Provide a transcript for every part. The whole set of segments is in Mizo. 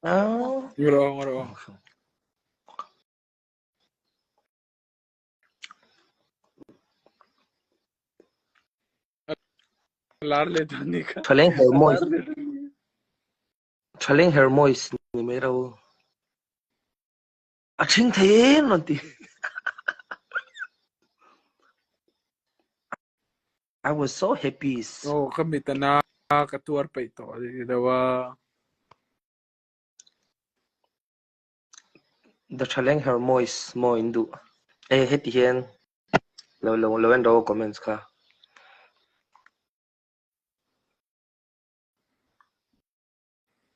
Ah. Ngaro ngaro. Lar le dan ni kha. Thaleng her moist. Lar le dan ni. Thaleng her moist ni mai ro. A ṭhing thei em rawn ti. I was so happy. Oh, ka mit ana ka tuar peih tawh a deuh a. The Thaleng her moist maw in duh. E heti hian lo lo lo en ro comments kha.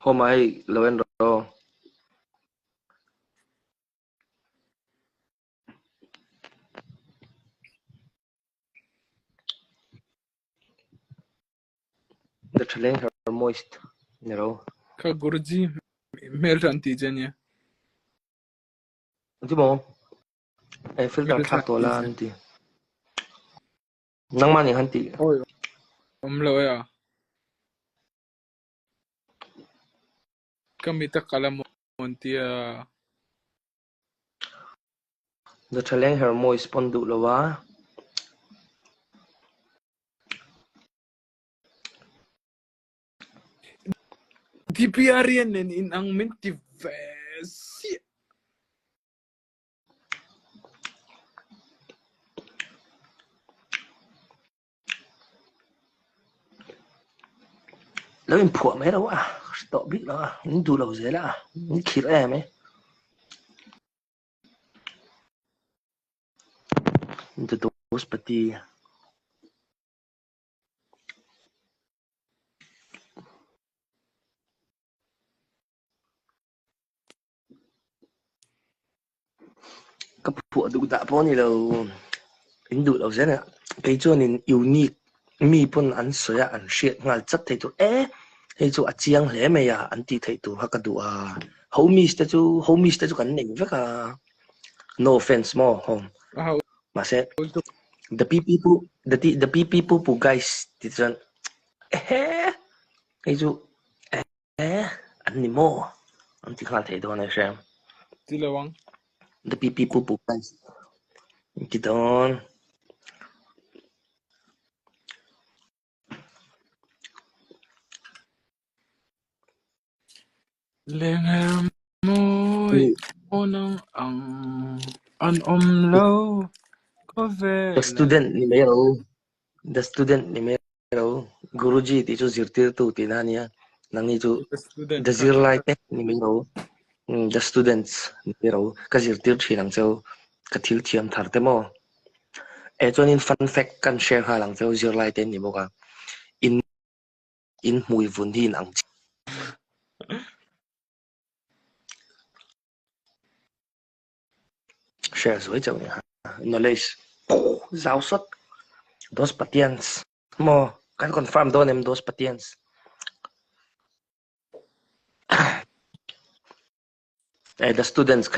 Homa hei lo en ro. The Thaleng her moist ni ro. Kha Guruji hmel tha an ti che nia. Ti maw? E filter Hmel tha thlak an tawh ti la che. an ti. Nangmah nih han ti. Oi, awm lo e a. Ka mit a kal a maw an ti a. The Thaleng her moist pawn duh lo a. DPR rian nen in ang min ti ve siah. Lo inphuah mai lo a, hre tawh bik lo a, min duh lo zel a, min khirh em e. The Dospati. Ka phuah duh dah pawh a ni lo. In duh lo zel a. Kei chuanin unique mi pawn an sawi a, an hriat nghal chat thei tur e, hei chu a chiang hle mai a an tih theih tur kha ka duh a. Homies te chu homies te chu kan nei vek a. No offense maw home. Mahse the PP pu the the PP pu pu guys ti chuan ehe hei chu Eh, an ni maw? An ti nghal thei dawn e hrem. Ti lo ang. The pi pi pu pu guys. An ti dawn. Lengher mawi nang ang an awm lo khawvel. The student ni mai ro. The student ni mai Hello, Guruji tih chu zirtirtu tihna a nia. Nangni chu the zirlai te ni mai ro. The students ni mai ro. Ka zirtir thin ang cheu. Ka thil thiam thar te maw. E chuanin fun fact kan share nghal ang cheu zirlai te an ni bawk a. In in hmui vun hi in ang chiah. Share zuai chauh nia. Knowledge zau sawt. Dos Patians. Maw kan confirm dawn em Dos Patians. Eh the students kha.